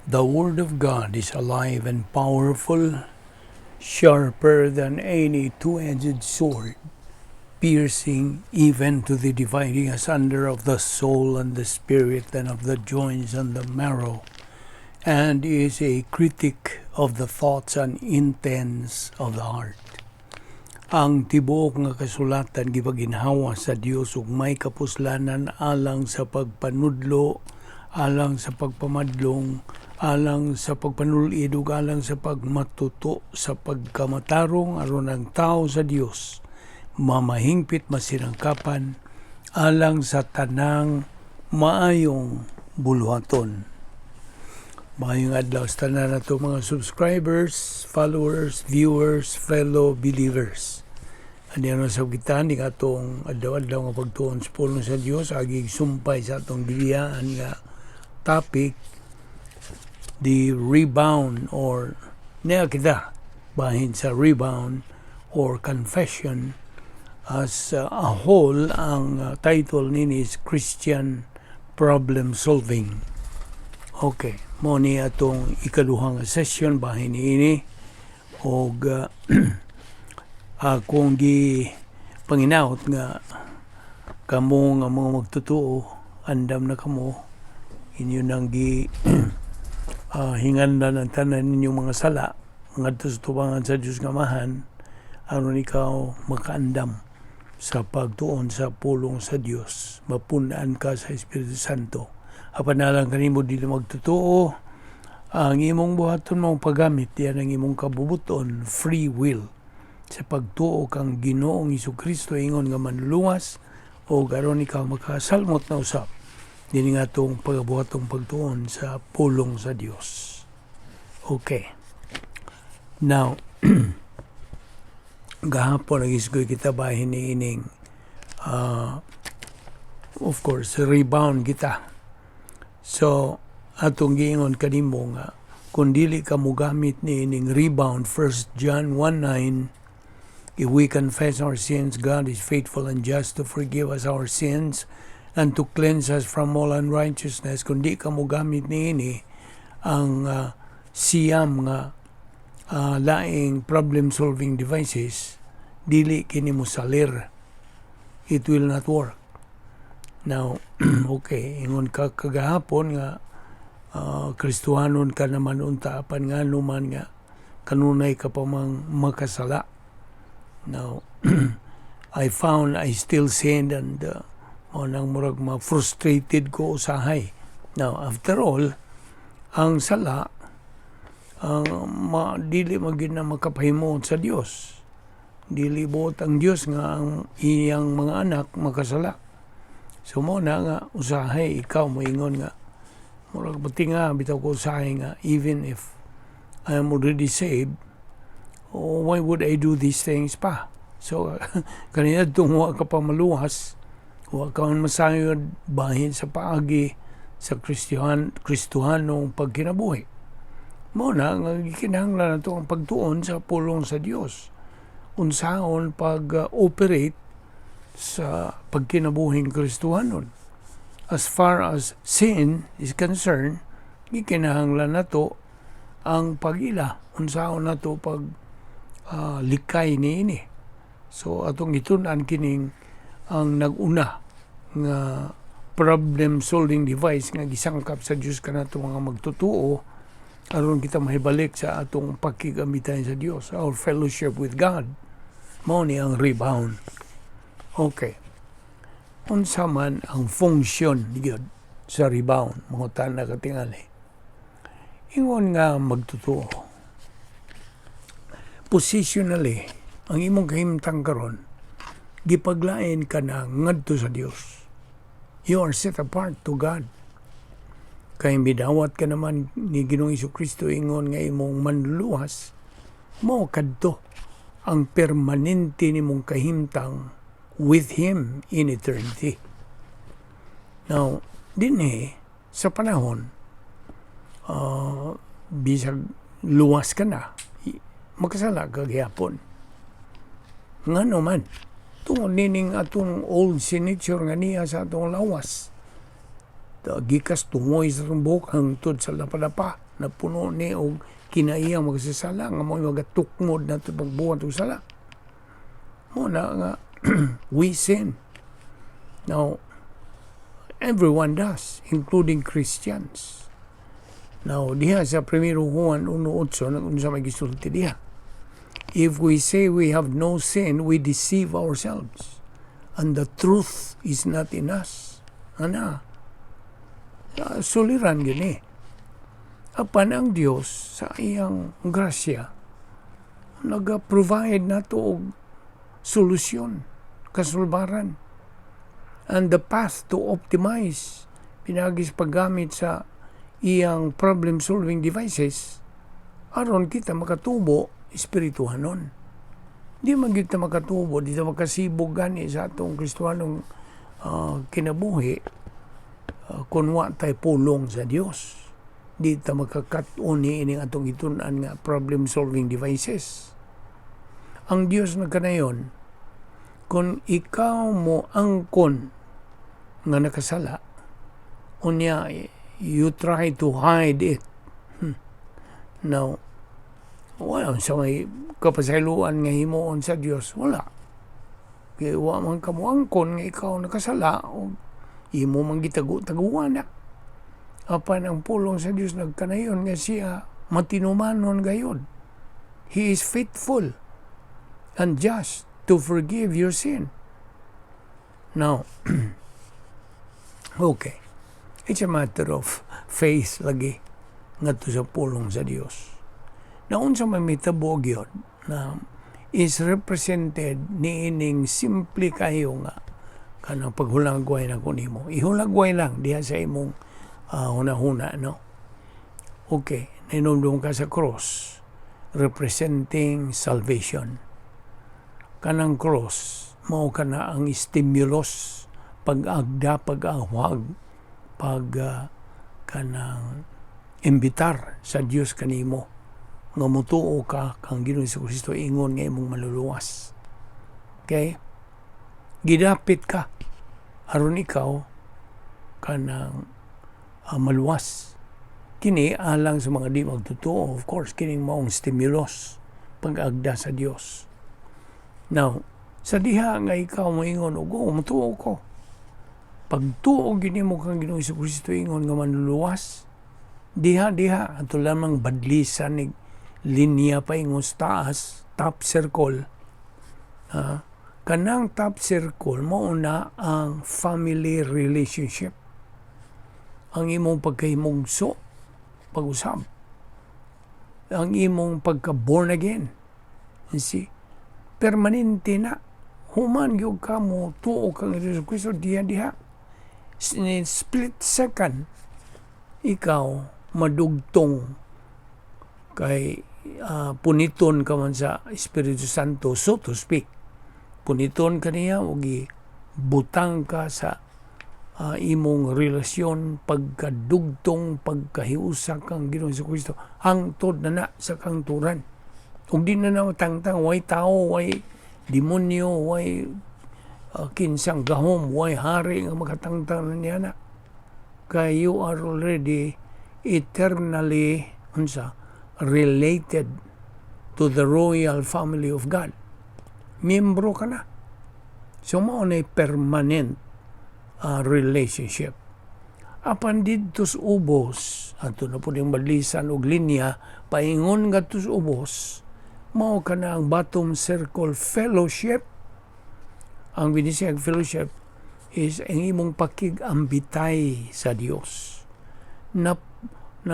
The Word of God is alive and powerful, sharper than any two-edged sword, piercing even to the dividing asunder of the soul and the spirit and of the joints and the marrow, and is a critic of the thoughts and intents of the heart. Ang tibuok nga kasulatan gipaginhawa sa Dios ug may kapuslanan alang sa pagpanudlo, alang sa pagpamadlong, alang sa pagpanulid ug alang sa pagmatuto sa pagkamatarong, aron ang tao sa Dios mamahingpit, masinangkapan alang sa tanang maayong buluhaton. Maayong adlaw sa tanan nato mga subscribers, followers, viewers, fellow believers. Ani ano sa kita ni atong adlaw-adlaw nga pagtuon sa pulong sa Dios, agig sumpay sa atong gibiyaan nga topic, the rebound, or niya kita bahin sa rebound or confession as a whole. Ang title nini is Christian Problem Solving. Okay, mo ni atong ikaduhang session bahin niini og akong gi panginahot nga kamo nga mga magtotoo, andam na kamo, inyo nang gi hinganlan ang tanan ninyong mga sala ngadto sa tubangan sa Dios nga Amahan, aron ikaw makaandam sa pagtuon sa pulong sa Dios, mapun-an ka sa Espiritu Santo. Apan alang kanimo dili magtotoo, ang imong buhaton mong paggamit diyan ang imong kabubuton, free will, sa pagtuo kang Ginoong Kristo ingon nga manluluwas o aron ikaw makasalmot na usab dinhi nga atong pagabuhatong pagtuon sa pulong sa Dios. Okay. Now, gahapon nag-isgoy kita bahin ni ining of course, rebound kita. So, atong giingon kanimo nga kung dili ka mogamit ni ining rebound, 1 John 1:9, "If we confess our sins, God is faithful and just to forgive us our sins and to cleanse us from all unrighteousness." Kung di ka mogamit ni ini, ang siyam nga laing problem solving devices, dili kini mo salir. It will not work. Now, okay, ingon ka kagahapon nga Kristohanon ka naman unta, apan nga man nga kanunay ka pa mang makasala? Now, I found I still sinned and mao nang murag ma-frustrated ko usahay. Now, after all, ang sala ang ma, dili man na makapahimuot sa Dios. Dili buot ang Dios nga ang iyang mga anak makasala. So mo na nga usahay ikaw moingon nga murag nga bitaw ko usahay nga even if I am already saved, oh, why would I do these things pa? So kanina wa ka pa maluwas, wa ka man masayod bahin sa paagi sa Kristohanong pagkinabuhi. Mo na nga gikinahanglan nato ang pagtuon sa pulong sa Dios. Unsaon pag-operate sa pagkinabuhing Kristohanon. As far as sin is concerned, gikinahanglan nato ang pag-ila, unsaon nato pag likay niini. So atong gitun-an kining ang nag-una nga problem solving device nga gisangkap sa Dios kanato mga magtotoo aron kita mahibalik sa atong pakigamitan sa Dios, our fellowship with God. Mao ni ang rebound. Okay. Unsa man ang function gyud sa rebound, mangutana ka tingali? Ingon nga magtotoo, positionally, ang imong kahimtang karon, gipaglain ka na ngadto sa Dios. You are set apart to God. Kay midawat ka naman ni Ginoong Kristo ingon nga imong manluluwas, mo kadto ang permanente nimong kahimtang with Him in eternity. Now, dinhi sa panahon, bisag luwas ka na, makasala ka gihapon. Ngano man, tungod nining atong old sin nature nga niya sa atong lawas. Gikas tungoy sa atong buhok hangtod sa lapa-lapa. Napuno ni og kinaiyang magsasala nga mo magatukmod na pagbuhat og sala. Mo na nga we sin. Now, everyone does, including Christians. Now, diha sa 1 Juan 1:8, unsa may gisulti diha? "If we say we have no sin, we deceive ourselves, and the truth is not in us." Ana, suliran gini. Apan ang Dios sa iyang grasya naga-provide nato og solusyon, kasulbaran. And the path to optimize pinaagi sa paggamit sa iyang problem-solving devices aron kita makatubo espirituhanon. Di man gyud ta makatubo, di ta makasibog gani sa atong Kristohanong kinabuhi kung wa tay pulong sa Dios. Di ta makakat-on ni ining atong gitun-an nga problem-solving devices. Ang Dios nagkanayon, kung ikaw mo angkon nga nakasala, unya you try to hide it. Now, wala sa may kapasayloan nga himuon sa Dios, wala. Kaya wa man ka mo angkon nga ikaw nakasala o imo man gitago-taguan na. Apan ang pulong sa Dios nagkanayon nga siya matinumanon gayod. He is faithful and just to forgive your sin. Now, okay. It's a matter of faith lagi ngadto sa pulong sa Dios. Na unsa may mitabo gyud na is represented niining simple kayo nga kanang paghulagway na ko nimo. Ihulagway lang diha sa imong hunahuna, no? Okay, nahinumdum ka sa cross representing salvation. Kanang cross, mao kana ang stimulus, pag-agda, pag-ahwag, pag kanang imbitar sa Dios kanimo nga mutuo ka kang Ginoong Kristo ingon nga imong maluluwas. Okay? Gidapit ka aron ikaw kanang maluwas. Kini alang sa mga di magtotoo, of course, kining maong stimulus pag-agda sa Dios. Now, sa diha nga ikaw moingon og, "Oh, mutuo ko." Pagtuo gini mo kang Ginoong Kristo ingon nga manluluwas, diha diha ato lamang badlisan ni linya pa ingon sa taas, top circle. Kanang top circle mao na ang family relationship. Ang imong pagkahimugso, pag-usab. Ang imong pagka born again. You see? Permanente na. Human gyud ka mo tuo kang Hesus Kristo, diha diha. In split second, ikaw madugtong kay puniton ka man sa Espiritu Santo, so to speak. Puniton ka niya ug butang ka sa imong relasyon, pagkadugtong, pagkahiusa kang Ginoong Kristo hangtod na na sa kangturan. Ug di na na matangtang, way tao, way demonyo, way kinsang gahom, way hari nga makatangtang na niya na. Kay you are already eternally unsa related to the royal family of God. Miyembro ka na. So mao na permanent relationship. Apan didto sa ubos, ato na po yung balisan og linya, paingon ngadto sa ubos, mao ka na ang bottom circle fellowship. Ang binisayag fellowship is ang imong pakig-ambitay sa Dios. Na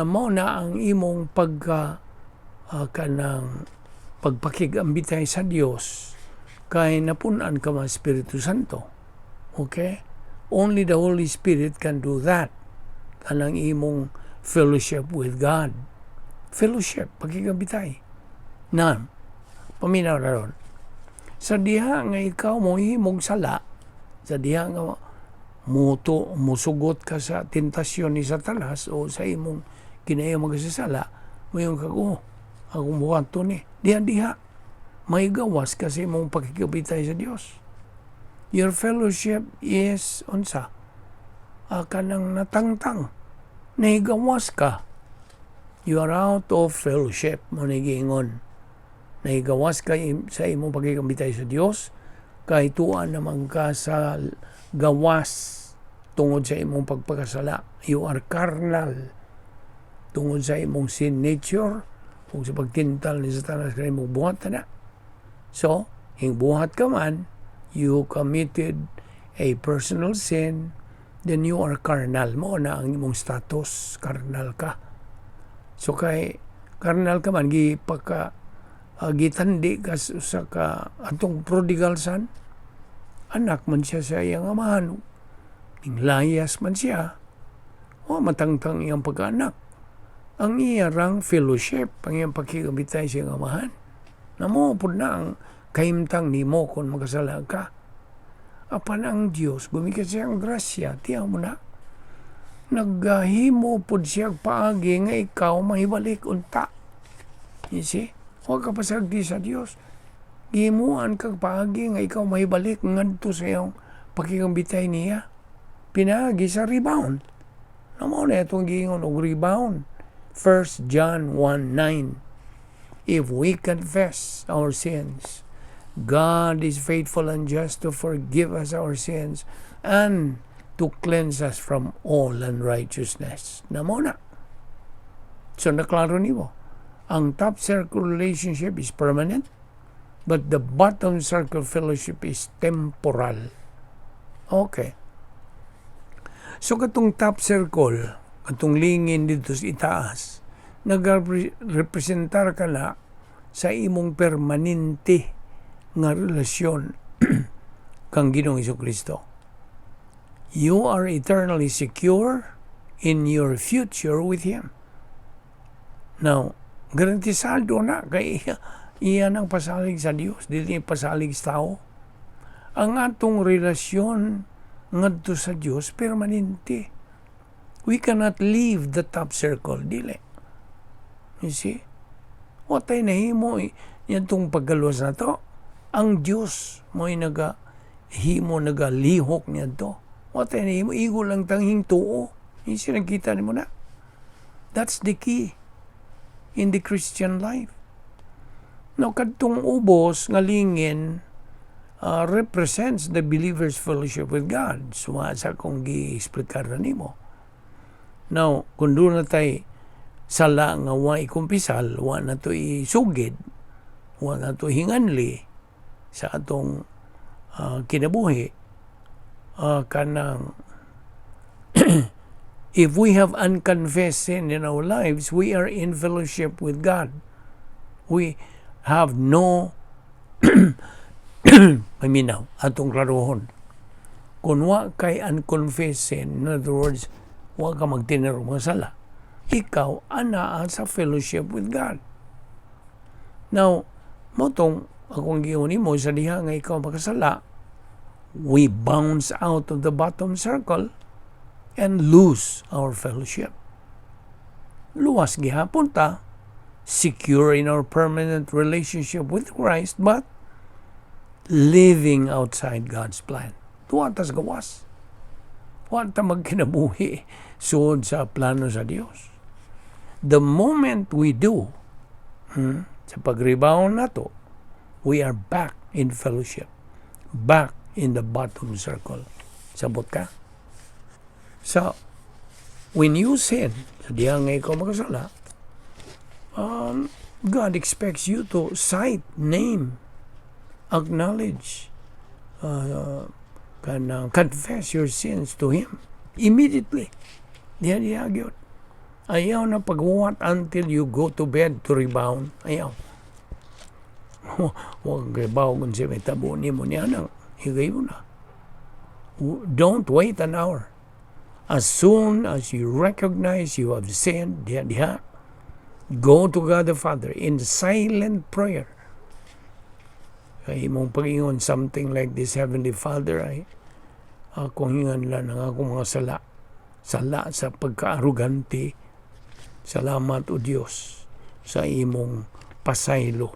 mao na ang imong pagka kanang pagpakig-ambitay sa Dios kay napun-an ka man Espiritu Santo. Okay? Only the Holy Spirit can do that. Kanang imong fellowship with God. Fellowship, pagkikabitay. Na, paminaw na ron. Sa diha nga ikaw mo himog sala, sa diha nga muto, musugot ka sa tentasyon ni Satanas o sa imong kinaya magsasala, moingon ka, "Oh, akong buhaton ni." Diha diha, may gawas ka sa imong pakikabitay sa Dios. Your fellowship is unsa? Kanang natangtang. Nahigawas ka. You are out of fellowship, mao ni giingon. Nahigawas ka sa imong pagkikambitay sa Dios, kay tuwa naman ka sa gawas tungod sa imong pagpakasala. You are carnal tungod sa imong sin nature ug sa pagtintal ni Satanas kanimo, buhat na. So, hingbuhat ka man, you committed a personal sin, then you are carnal. Mao na ang imong status, carnal ka. So kay carnal ka man, gipaka gitandi ka sa ka atong prodigal son, anak man siya sa iyang amahan, layas man siya, o matangtang iyang pagkaanak. Ang iya rang fellowship, ang iyang pakigabitay sa iyang amahan. Namo pud na ang kahimtang nimo kung makasala ka. Apan ang Dios, gumikan siyang grasya, tiyaw mo na. Naghimo pud siya paagi nga ikaw mahibalik unta. You see? Huwag ka pasagdi sa Dios. Gihimuan kag paagi nga ikaw mahibalik ngadto sa iyong pakigambitay niya. Pinaagi sa rebound. Namo na itong giingon og rebound. 1 John 1:9. If we confess our sins, God is faithful and just to forgive us our sins and to cleanse us from all unrighteousness. Namo na. So naklaro nimo. Ang top circle relationship is permanent, but the bottom circle fellowship is temporal. Okay. So katong top circle, katong lingin dito sa itaas, nagrepresentar ka na sa imong permanente nga relasyon kang Ginoong Kristo. You are eternally secure in your future with Him. Now, garantisado na kay iya nang pasalig sa Dios, dili pasalig sa tao. Ang atong relasyon ngadto sa Dios permanente. We cannot leave the top circle, dili. You see? Wa tay nahimo tong paggalos na to. Ang Dios mo'y naga himo, nagalihok niya to. Wa tay nahimo, igo lang tang hingtuo. You see, nakita nimo na. That's the key in the Christian life. No, kadtong ubos nga lingin represents the believer's fellowship with God. Suma sa akong gi-explicar na nimo. Now, kung duna na tay sala nga wa ikumpisal, wa na to isugid, wa na to hinganli sa atong kinabuhi, kanang if we have unconfessed sin in our lives, we are in fellowship with God. We have no paminaw, atong klarohon. Kung wa kay unconfessed sin, in other words, wa ka magtinero mga sala, ikaw anaa sa fellowship with God. Now, mao tong akong giingon nimo sa diha nga ikaw makasala, we bounce out of the bottom circle and lose our fellowship. Luwas gihapon ta, secure in our permanent relationship with Christ, but living outside God's plan. Tuwa tas gawas. Wa ta magkinabuhi sud sa plano sa Dios. The moment we do, sa pag-rebound nato, we are back in fellowship, back in the bottom circle. Sabot ka? So, when you sin, sa diha nga ikaw makasala, God expects you to cite, name, acknowledge, kanang confess your sins to Him immediately. Diha diha gyud. Ayaw na paghuwat until you go to bed to rebound. Ayaw. Huwag rebound kung siya may tabo nimo niya na. Higay mo na. Don't wait an hour. As soon as you recognize you have sinned, diha diha, go to God the Father in silent prayer. Kay imong pag-ingon something like this, "Heavenly Father, ay akong hinganlan ang akong mga sala. Sala sa pagkaarugante. Salamat, O Dios, sa imong pasaylo.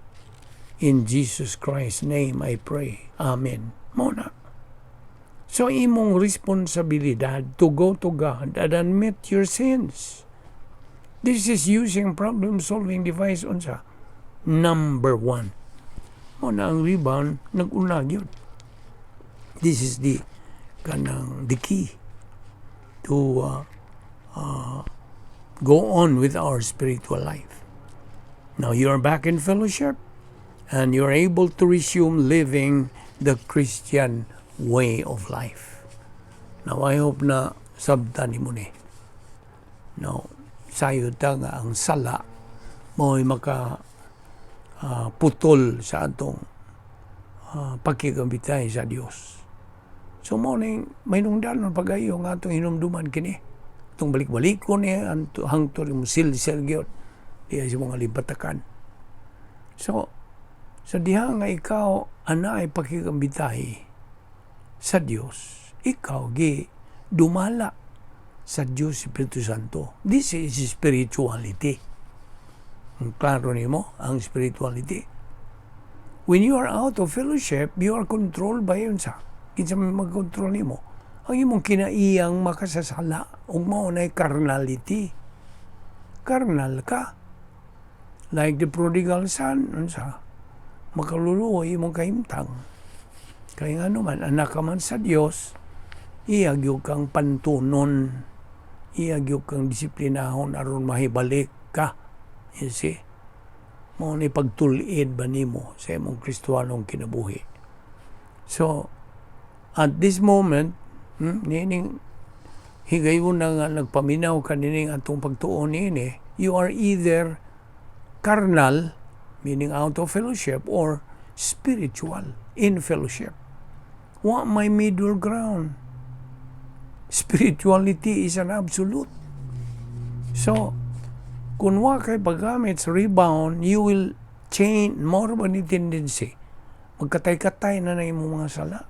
In Jesus Christ's name I pray. Amen." Mao na. So imong responsibilidad to go to God and admit your sins. This is using problem-solving device unsa? Number one. Mao na ang rebound, nag-una gyud. This is the kanang the key to go on with our spiritual life. Now you are back in fellowship and you're able to resume living the Christian way of life. Now I hope na sabtan nimo ni. Now, sayo ta nga ang sala mao'y maka putol sa atong pakigambitay sa Dios. So mao ning mahinungdanon pag-ayo nga atong hinumduman kini. Atong balik-balikon ni hangtod mo silsel gyud diya sa mga libatakan. So sa diha nga ikaw anay pakigambitay sa Dios, ikaw gi dumala sa Dios Espiritu Santo. This is spirituality. Ang klaro nimo ang spirituality. When you are out of fellowship, you are controlled by unsa? Kinsa may magkontrol nimo? Ang imong kinaiyang makasasala ug mao nay carnality. Carnal ka. Like the prodigal son, unsa? Makaluluoy imong kahimtang. Kay ngano man, anak ka man sa Dios, iya gyud kang pantunon, iya gyud kang disiplinahon aron mahibalik ka. You see? Mao ni pagtul-id ba nimo sa imong Kristohanong kinabuhi. So, at this moment, niining higayon na nga nagpaminaw ka nining atong pagtuon niini, you are either carnal, meaning out of fellowship, or spiritual, in fellowship. Wa may middle ground. Spirituality is an absolute. So, kung wa kay paggamit sa rebound, you will chain more ba ni tendency. Magkatay-katay na na imong mga sala.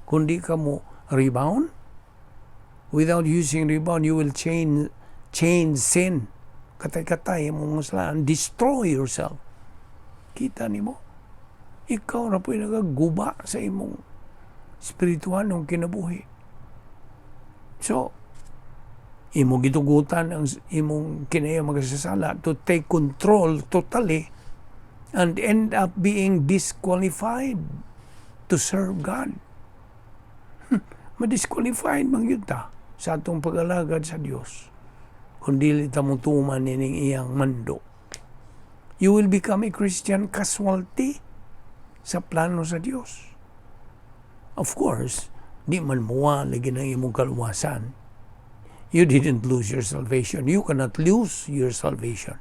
Kung di ka mo rebound, without using rebound, you will chain sin. Katay-katay imong mga sala and destroy yourself. Kita nimo? Ikaw na po'y nagaguba sa imong spiritual ng kinabuhi. So, imo gitugutan ang imong kinaya magasasala to take control totally and end up being disqualified to serve God. Ma-disqualified man gyud ta sa atong pag-alagad sa Dios kung dili ta motuman nining iyang mando. You will become a Christian casualty sa plano sa Dios. Of course, di man muwa lagi ng imong kaluwasan. You didn't lose your salvation. You cannot lose your salvation.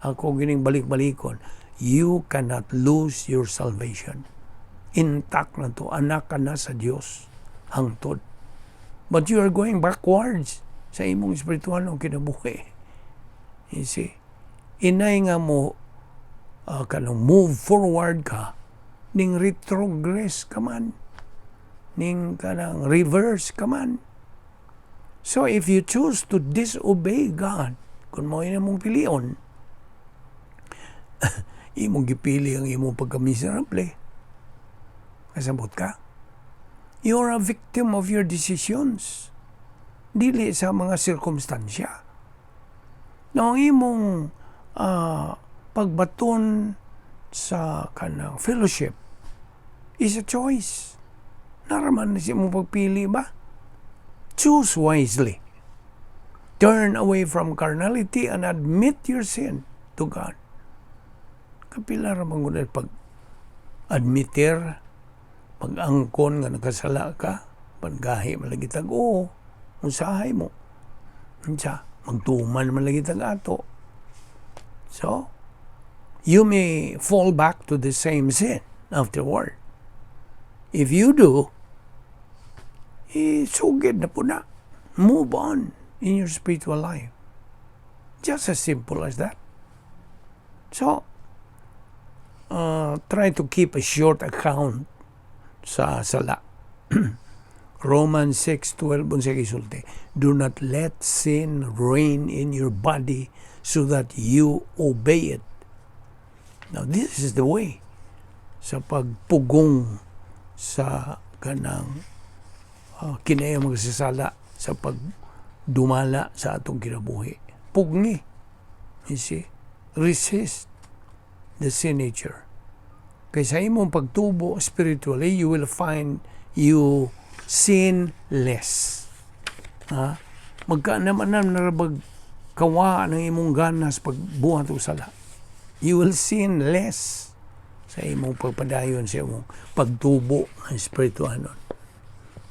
Ako gining balik-balikon. You cannot lose your salvation. Intact na to. Anak ka na sa Dios. Hangtod. But you are going backwards sa imong espiritual ng kinabuhi. You see? Inay nga mo kanang move forward ka, ning retrogress ka man, ning kanang reverse ka man. So if you choose to disobey God, kung mao na mong pilion, imong gipili ang imong pagka-miserable. Kasabot ka? You're a victim of your decisions. Dili sa mga sirkumstansya. Now, ang imong pagbaton sa kanang fellowship is a choice. Naraman na siya mong pagpili ba? Choose wisely. Turn away from carnality and admit your sin to God. Kapila ra man gud pag admitter, pag-angkon nga nakasala ka, paggahi man lagi tag oo, usahay mo. Unsa, magtuman man lagi tag ato. So, you may fall back to the same sin afterward. If you do, eh, sugid na po na. Move on in your spiritual life. Just as simple as that. So, try to keep a short account sa sala. Romans 6:12 unsa gisulti, "Do not let sin reign in your body so that you obey it." Now, this is the way sa pagpugong sa kanang kinaya magsasala sa pagdumala sa atong kinabuhi. Pugngi. You see? Resist the sin nature. Kay sa imong pagtubo spiritually, you will find you sin less. Ha? Magkaanam-anam na ra bag kawa ng imong ganas pagbuhat og sala. You will sin less sa imong pagpadayon sa imong pagtubo ng espirituhanon.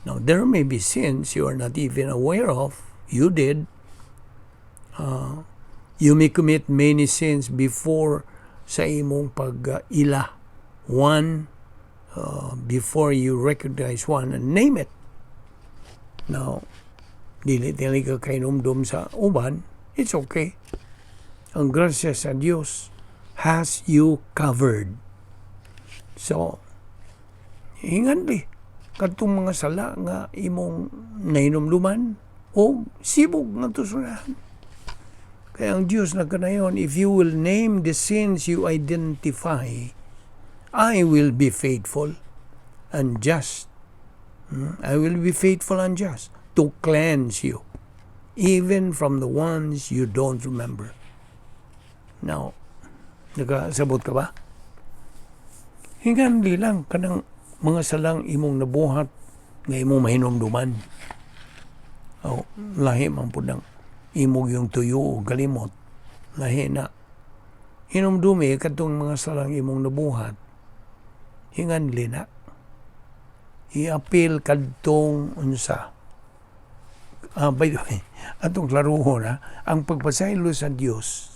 Now, there may be sins you are not even aware of. You did. You may commit many sins before sa imong pag-ila. One, before you recognize one and name it. Now, dili dili ka kahinumdum sa uban, it's okay. Ang grasya sa Dios has you covered. So, hinganli kadtong mga sala nga imong nahinumduman o sibog nga tusunahan. Kaya ang Diyos nagkanayon, "If you will name the sins you identify, I will be faithful and just. I will be faithful and just to cleanse you, even from the ones you don't remember." Now, nakasabot ka ba? Hinganli lang kanang mga salang imong nabuhat nga imong mahinumduman. O, lahi man pud ang imong yung tuyo o kalimot. Lahi na. Hinumdumi kadtong mga salang imong nabuhat. Hinganli na. I-appeal kadtong unsa. By the way, atong klaruhon ha, ang pagpasaylo sa Dios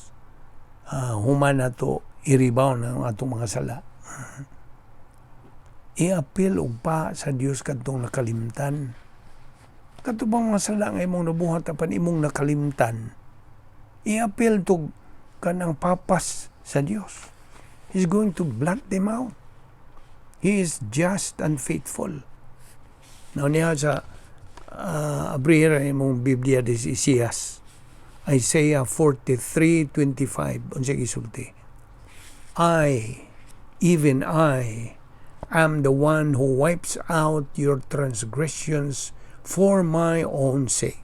human nato i-rebound ang atong mga sala. I-appeal og pa sa Dios kadtong nakalimtan. Kadto bang mga sala nga imong nabuhat apan imong nakalimtan? I-appeal to kanang papas sa Dios. He's going to blot them out. He is just and faithful. Now niya sa abrihira imong Biblia des Isaias. Isaiah 43:25, unsa gisulti? "I, even I, am the one who wipes out your transgressions for my own sake,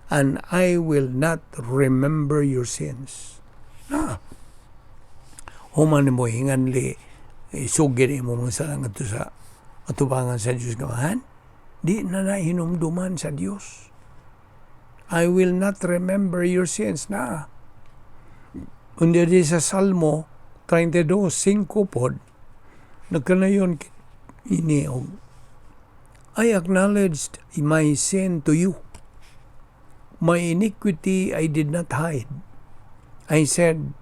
and I will not remember your sins." Na. Human mo hinganli isugid imo mga sala ngadto sa atubangan sa Dios Amahan. Di na na hinumduman sa Dios. "I will not remember your sins" na. Unya di sa Salmo 32:5 pod, nagkanayon ini og, "I acknowledged my sin to you. My iniquity I did not hide. I said,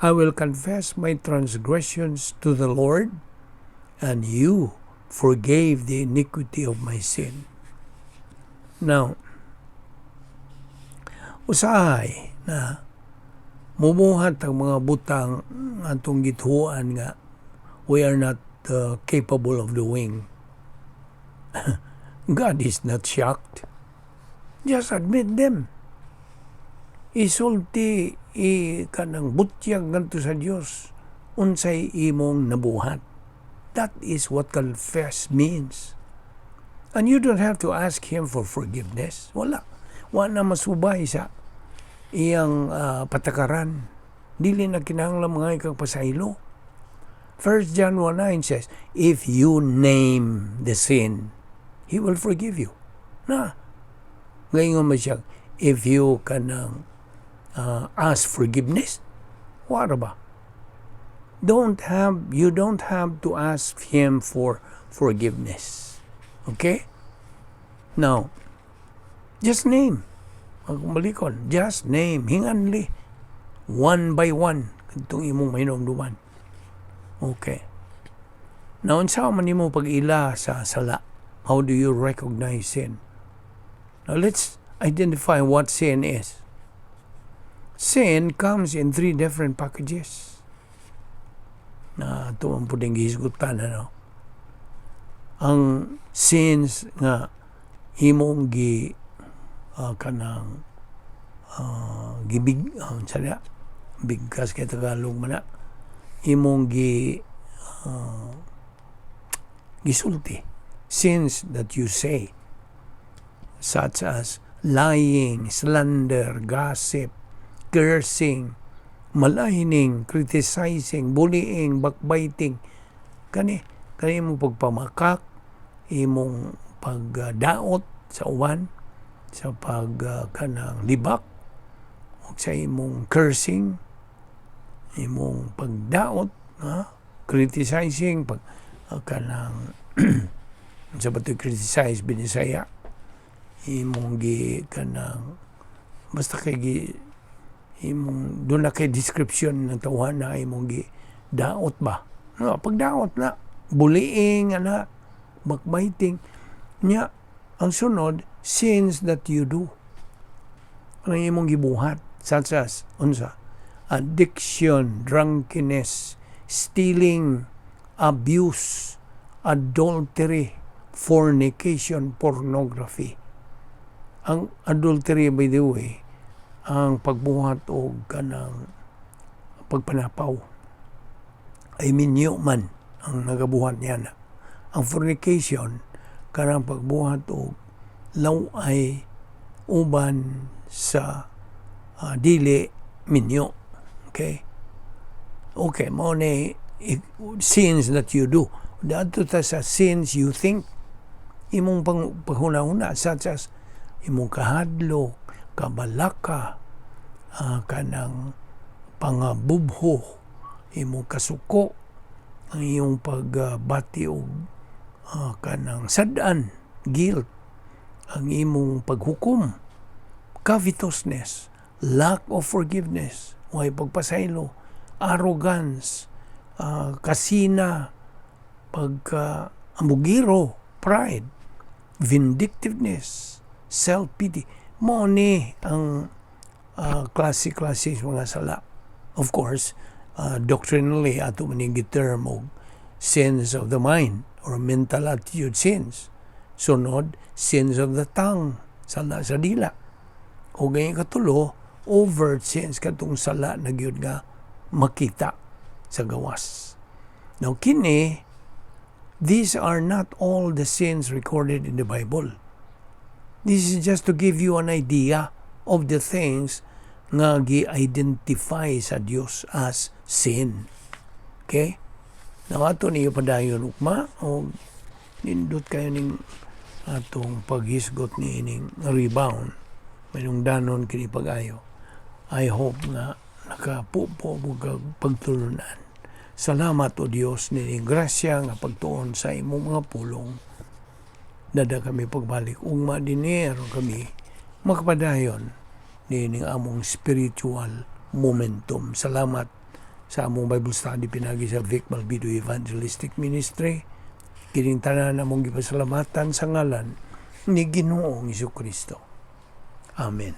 'I will confess my transgressions to the Lord,' and you forgave the iniquity of my sin." Now, usahay na mumuhat ang mga butang atong gituoan nga we are not capable of doing. God is not shocked. Just admit them. Isulti i kanang butyag ngadto sa Dios unsay imong nabuhat. That is what confess means. And you don't have to ask Him for forgiveness. Wala. Wala na masubay sa iyang patakaran. Dili na kinahanglan mga ikang pasaylo. 1 John 1:9 says, "If you name the sin, He will forgive you." Na. Ngayon man siya, if you kanang ask forgiveness, wala ba? Don't have, you don't have to ask Him for forgiveness. Okay? Now, just name. Ang balikon, just name. Hinganli. One by one. Itong imong mahinumduman. Okay. Now, unsa man nimo pag-ila sa sala? How do you recognize sin? Now, let's identify what sin is. Sin comes in three different packages. Na ito ang pwedeng gihisgutan, ano? Ang sins nga imong gi kanang gibig sa bigkas kay Tagalog man na imong gi gisulti, sins that you say, such as lying, slander, gossip, cursing, Maligning, criticizing, bullying, backbiting. Kani imong pagpamakak, imong pagdaot sa uban, sa pag kanang libak, ug sa imong cursing, imong pagdaot, ha? Criticizing, pag kanang sa ba criticize Binisaya, imong gi kanang basta kay gi imong doon na kay description ng tawhan na imong gi daot ba, no? Pagdaot na, bullying ana, backbiting nya. Ang sunod, sins that you do, ang imong gibuhat, such as unsa? Addiction, drunkenness, stealing, abuse, adultery, fornication, pornography. Ang adultery, by the way, ang pagbuhat og kanang pagpanapaw ay minyo man ang nagabuhat niya na. Ang fornication, kanang pagbuhat og law-ay uban sa dili minyo. Okay? Okay, mao ni sins that you do. Adto ta sa sins you think. Imong paghuna-huna, such as imong kahadlok, kabalaka, kanang pangabubho, imong kasuko, ang iyong pagbati og kanang sad-an, guilt, ang imong paghukom, covetousness, lack of forgiveness, way pagpasaylo, arrogance, kasina, pagka ambugiro, pride, vindictiveness, self-pity. Mao ni ang klase-klase mga sala. Of course, doctrinally, ato man ning term og sins of the mind or mental attitude sins. Sunod, sins of the tongue, sala sa dila. O ganyan katulo, overt sins, katong sala na gyud nga makita sa gawas. Now kini, these are not all the sins recorded in the Bible. This is just to give you an idea of the things nga gi-identify sa Dios as sin. Okay? Now, ato niyo padayon ugma o nindot kayo ning atong paghisgot ni ining rebound. Mayroong danon kini pag-ayo. I hope nga nakapupo mo kag pagtulunan. Salamat, O Dios, nining grasya nga pagtuon sa imong mga pulong. Dada kami pagbalik ugma dinhi aron kami makapadayon niining among spiritual momentum. Salamat sa among Bible study pinagi sa Vic Balbido Evangelistic Ministry. Kining tanan among gipasalamatan sa ngalan ni Ginoong Kristo. Amen.